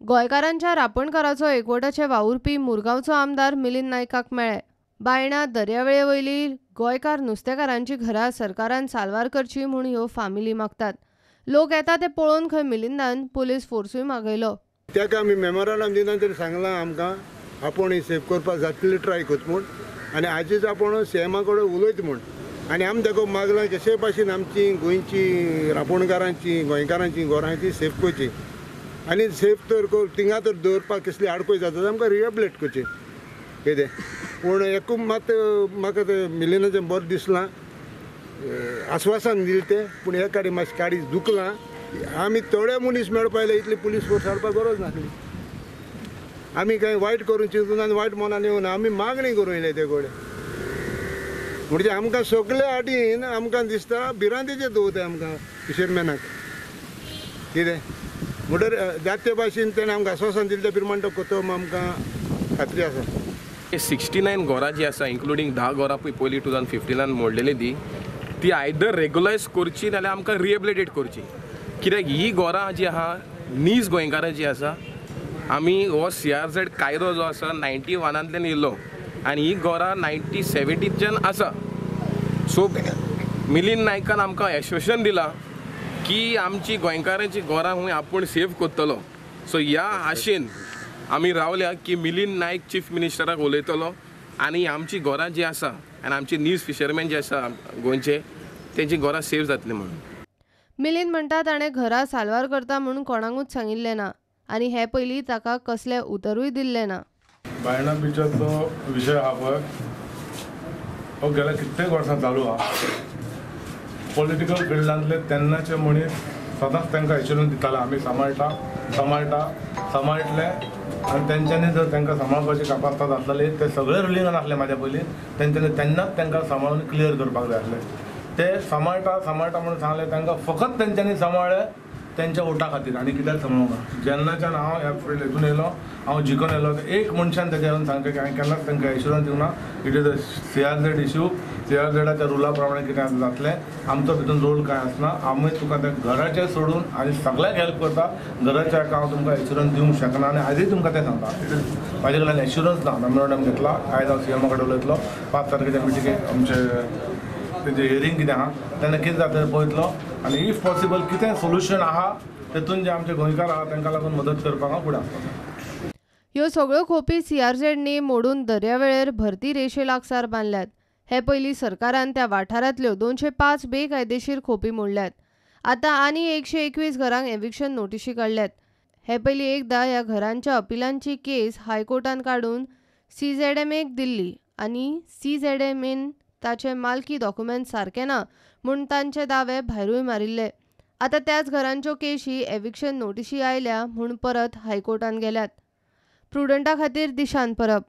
गोंयकारांच्या रापणकाराचो एकवटाचे वावुरपी मुरगांवचो आमदार मिलिंद नायकाक मेळ्ळे. बायणा दर्यावेळे वयली गोंयकार नुस्तेकारांची घरां सरकारान साल्वार करची म्हूण ह्यो फामिली मागतात. लोक येता ते पळोवन खंय मिलिंदान पुलीस फोर्सूय मागयलो. ताका आमी मेमोरांडम दिना तरी सांगलां आमकां आपूण ही सेफ करपाक जातली ट्राय करता म्हूण आनी आजूच आपूण सीएमा कडेन उलयता म्हूण आनी आमी ताका मागलां कशे भाशेन आमची गोंयची रापोणकारांची गोंयकारांची घरां ती सेफ करची आनी सेफ तर थिंगा तर दवरपाक कसली आडखळ जाता आमकां रिहेबिलेट करची कितें. पूण एकूच मात म्हाका तें मिलिंदाचें बरें दिसलां, आस्वासन दिलें तें, पूण हे काडी मातशें काडी दुखलां. आमी थोडे मनीस मेळपा आयले इतली पुलीस फोर्स हाडपाक गरज नासली. आमी कांय वायट करूंक चिंतून आनी वायट मनान येवना, आमी मागणी करूं येयले ते कडेन. म्हणजे आमकां सगळे आडीन आमकां दिसता भिरांतेचेर दवरता आमकां फिशरमॅनाक कितें. म्हणटर जाते भाशेन तेणें आमकां आस्वासन दिलें त्या प्रमाण तो करता आमकां खात्री आसा. 69 घरां जी आसा इन्क्लुडींग 10 घरां पळय पयलीं 2015 मोडलेली ती ती आयदर रेगुलायज करची नाल्यार आमकां रिहेबिलिटेट करची. कित्याक ही घरां जी आहा नीज गोंयकारां जी आसा, आमी हो CRZ कायदो जो आसा 91 येयल्लो आनी ही घरां 1970च्यान आसा. सो मिलिंद नायकान आमकां एश्वेशन दिलां की आमची गोंयकारांची घरां खूंय आपूण सेफ करतलो. सो ह्या आशेन आमी रावल्या की मिलिंद नायक चीफ मिनिस्टराक उलयतलो आनी आमची घरां जी आसा आनी आमची नीज फिशरमॅन जे आसा गोंयचे तेंची घरां सेफ जातली म्हणून. मिलिंद म्हणटा ताणें घरां साल्वार करता म्हणून कोणाकूच सांगिल्लें ना आनी हे पयलीं ताका कसलें उतरूय दिल्लें ना. बायणा बिचाचो विशय आहा पळय हो गेल्या कित्येक वर्सां चालू आहा. पॉलिटिकल फिल्डांतले तेन्नाचे मनीस सदांच तांकां एश्योरन्स दिताले आमी सांबाळटा सांबाळटा सांबाळटले आनी तेंच्यांनी जर तांकां सांबाळपाची कापास्ताद आसलेली ते सगळे रुलिंगान आसले म्हाज्या पयलीं तेंच्यांनी तेन्नाच तांकां सांबाळून क्लियर करपाक जाय आसलें. ते सांबाळटा सांबाळटा म्हणून सांगलें तांकां फकत तेंच्यांनी सांबाळ्ळें तेंच्या वोटा खातीर आनी कित्याक सांबाळूंक ना. जेन्नाच्यान हांव ह्या फिल्ड हितून येयलो हांव जिखून येयलो एक मनशान तेज्या येवन सांगचें की हांवें केन्नाच तांकां एश्योरन्स दिवंक ना. It is a CRZ issue. CRZाच्या रुला प्रमाणे कितें जातलें आमचो भितून रोल कांय आसना. आमी तुका त्या घराचें सोडून आनी सगळ्यांक हेल्प करता. घराच्या हाका हांव तुमकां एश्योरन्स दिवंक शकना आनी आजूय तुमकां तें सांगता. It is म्हाजे कडल्यान एश्योरन्स ना. मेमोरंडम घेतला, आयज हांव सीएमा कडेन उलयतलो. 5 तारखेच्या मिटिंगेक आमचे तेजें हियरींग कितें आहा तेन्ना कितें जाता तें पळयतलो आनी if possible कितें सोल्युशन आहा तेतून जे आमचे गोंयकार आहा तांकां लागून मदत करपाक हांव फुडें आसतलो. ह्यो सगळ्यो खोपी CRZनी मोडून दर्यावेळेर भरती रेशे लागसार बांदल्यात. हे पयलीं सरकारान त्या वाठारांतल्यो 205 बेकायदेशीर खोपी मोडल्यात. आतां आनी 121 घरांक एविक्शन नोटिशी काडल्यात. हे पयलीं एकदां ह्या घरांच्या अपिलांची केस हायकोर्टान काडून CZMAक दिल्ली आनी CZMAन ताचे मालकी डॉक्युमेंट सारके ना म्हूण तांचे दावे भायरूय मारिल्ले. आतां त्याच घरांच्यो केशी एविक्शन नोटिशी आयल्या म्हूण परत हायकोर्टान गेल्यात. प्रुडंटा खातीर दिशांत परब.